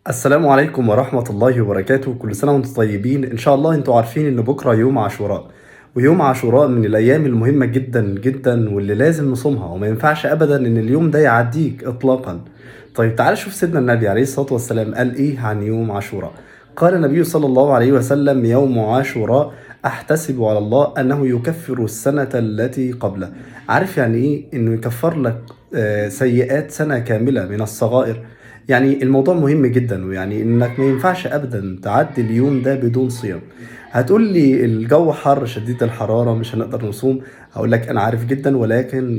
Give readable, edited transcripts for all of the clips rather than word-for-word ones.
السلام عليكم ورحمة الله وبركاته. كل سنة وانتم طيبين. إن شاء الله انتوا عارفين إن بكرة يوم عاشوراء، ويوم عاشوراء من الأيام المهمة جدا جدا واللي لازم نصومها، وما ينفعش أبدا إن اليوم ده يعديك إطلاقا. طيب تعال شوف سيدنا النبي عليه الصلاة والسلام قال إيه عن يوم عاشوراء. قال النبي صلى الله عليه وسلم: يوم عاشوراء أحتسب على الله أنه يكفر السنة التي قبله. عارف يعني إيه إنه يكفر لك سيئات سنة كاملة من الصغائر؟ يعني الموضوع مهم جدا، ويعني انك ما ينفعش ابدا تعدي اليوم ده بدون صيام. هتقول لي الجو حر شديد الحرارة مش هنقدر نصوم، هقول لك انا عارف جدا، ولكن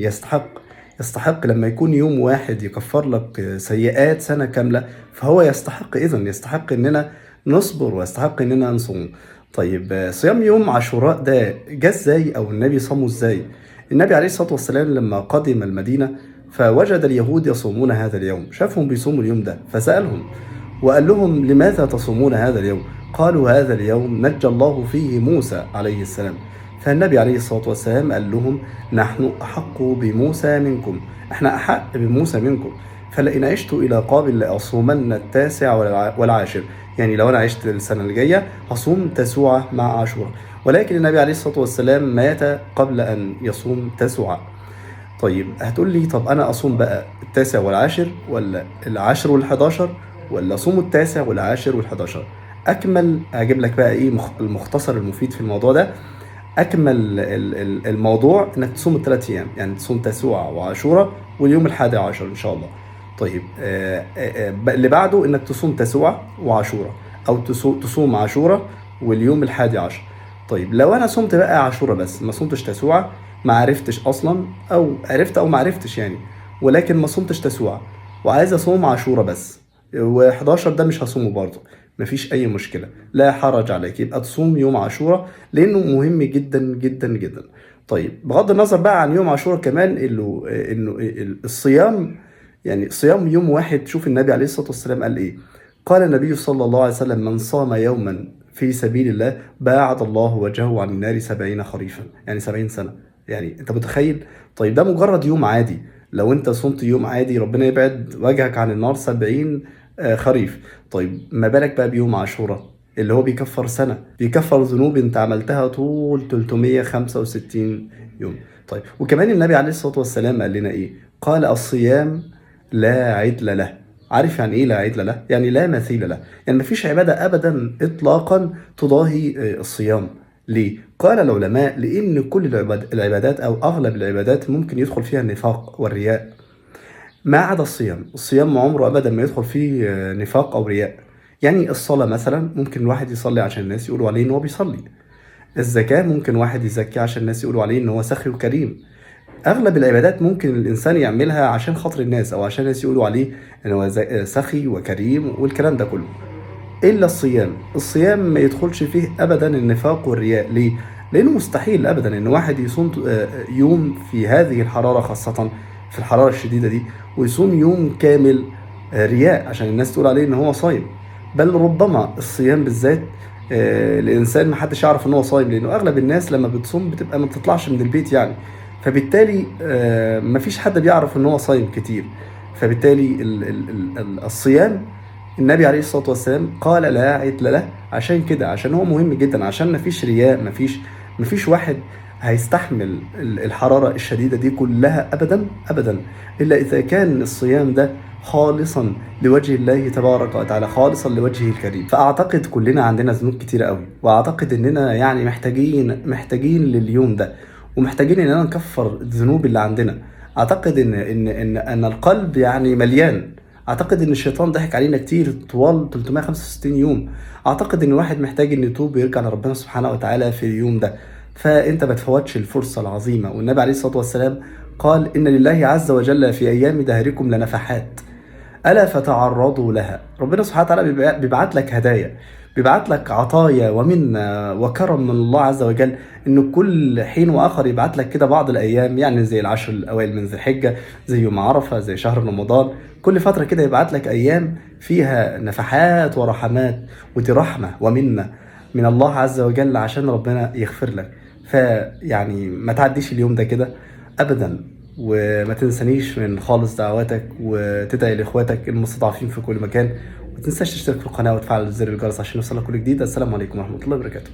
يستحق لما يكون يوم واحد يكفر لك سيئات سنة كاملة، فهو يستحق. اذا يستحق اننا نصبر ويستحق اننا نصوم. طيب صيام يوم عاشوراء ده جه ازاي، او النبي صامه ازاي؟ النبي عليه الصلاة والسلام لما قدم المدينة فوجد اليهود يصومون هذا اليوم، شافهم بيصوموا اليوم ده، فسألهم وقال لهم: لماذا تصومون هذا اليوم؟ قالوا: هذا اليوم نجى الله فيه موسى عليه السلام. فالنبي عليه الصلاة والسلام قال لهم: نحن أحق بموسى منكم، احنا أحق بموسى منكم، فلئن عشت إلى قابل لأصومن التاسع والعاشر. يعني لو أنا عشت السنة الجاية هصوم تسوعة مع عاشوراء. ولكن النبي عليه الصلاة والسلام مات قبل أن يصوم تسوعة. طيب هتقول لي طب أنا أصوم بقى التاسع والعاشر، ولا العاشر والحداشر، ولا أصوم التاسع والعاشر والحداشر؟ أكمل أجيب لك بقى إيه المختصر المفيد في الموضوع ده. أكمل الموضوع إنك تصوم الثلاث أيام، يعني تصوم تاسوعة وعاشوراء واليوم 11 إن شاء الله. طيب اللي بعده إنك تصوم تاسوعة وعاشوراء، أو تصوم عاشوراء واليوم 11. طيب لو أنا صمت بقى عاشوراء بس ما صمتش تاسوعة، ما عرفتش أصلا، أو عرفت أو ما عرفتش يعني، ولكن ما صمتش تاسوعة وعايز أصوم عاشوراء بس، و11 ده مش هصومه برضه، مفيش أي مشكلة، لا حرج عليك، يبقى تصوم يوم عاشوراء لأنه مهم جدا جدا جدا. طيب بغض النظر بقى عن يوم عاشوراء، كمان إنه الصيام، يعني صيام يوم واحد. شوف النبي عليه الصلاة والسلام قال إيه؟ قال النبي صلى الله عليه وسلم: من صام يوما في سبيل الله باعد الله وجهه عن النار 70 خريفا، يعني 70 سنة. يعني انت متخيل؟ طيب ده مجرد يوم عادي، لو انت صمت يوم عادي ربنا يبعد وجهك عن النار 70 خريف. طيب ما بالك بقى بيوم عاشوراء اللي هو بيكفر سنة، بيكفر ذنوب انت عملتها طول 365 يوم. طيب وكمان النبي عليه الصلاة والسلام قال لنا ايه؟ قال: الصيام لا عدل له. عارف يعني ايه لا عدل له؟ يعني لا مثيل له، يعني مفيش عبادة ابدا اطلاقا تضاهي الصيام. ليه؟ قال العلماء: لأن كل العبادات أو أغلب العبادات ممكن يدخل فيها النفاق والرياء، ما عدا الصيام. الصيام عمره أبدا ما يدخل فيه نفاق أو رياء. يعني الصلاة مثلا ممكن الواحد يصلي عشان الناس يقولوا عليه إن هو بيصلي. الزكاة ممكن واحد يزكي عشان الناس يقولوا عليه إن هو سخي وكريم. أغلب العبادات ممكن الإنسان يعملها عشان خاطر الناس أو عشان الناس يقولوا عليه إن هو سخي وكريم والكلام ده كله، إلا الصيام. الصيام ما يدخلش فيه أبدا النفاق والرياء. ليه؟ لأنه مستحيل أبدا إن واحد يصوم يوم في هذه الحرارة، خاصة في الحرارة الشديدة دي، ويصوم يوم كامل رياء عشان الناس تقول عليه إن هو صايم. بل ربما الصيام بالذات الإنسان ما حدش يعرف إن هو صايم، لأنه أغلب الناس لما بتصوم بتبقى ما بتطلعش من البيت يعني، فبالتالي ما فيش حد بيعرف إن هو صايم كتير. فبالتالي الصيام النبي عليه الصلاة والسلام قال لا عدل له، عشان كده، عشان هو مهم جدا، عشان مفيش رياء، مفيش واحد هيستحمل الحرارة الشديدة دي كلها أبدا أبدا، إلا إذا كان الصيام ده خالصا لوجه الله تبارك وتعالى، خالصا لوجهه الكريم. فأعتقد كلنا عندنا ذنوب كتيرة قوي، وأعتقد إننا يعني محتاجين لليوم ده، ومحتاجين إننا نكفر الذنوب اللي عندنا. أعتقد إن القلب يعني مليان. أعتقد إن الشيطان ضحك علينا كتير طوال 365 يوم. أعتقد إن الواحد محتاج إنه يتوب ويرجع لربنا سبحانه وتعالى في اليوم ده. فأنت ما تفوتش الفرصة العظيمة. والنبي عليه الصلاة والسلام قال: إن لله عز وجل في أيام دهركم لنفحات، ألا فتعرضوا لها. ربنا سبحانه وتعالى بيبعت لك هدايا، بيبعت لك عطايا ومنة وكرم من الله عز وجل، إنه كل حين وآخر يبعت لك كده بعض الأيام، يعني زي العشر الأوائل من ذي الحجة، زي يوم عرفة، زي شهر رمضان، كل فترة كده يبعت لك أيام فيها نفحات ورحمات، ودي رحمة ومنة من الله عز وجل عشان ربنا يغفر لك. فيعني ما تعديش اليوم ده كده أبدا، وما تنسانيش من خالص دعواتك، وتدعي لإخواتك المستضعفين في كل مكان، ما تنساش تشترك في القناة وتفعل زر الجرس عشان يوصلك كل جديد. السلام عليكم ورحمة الله وبركاته.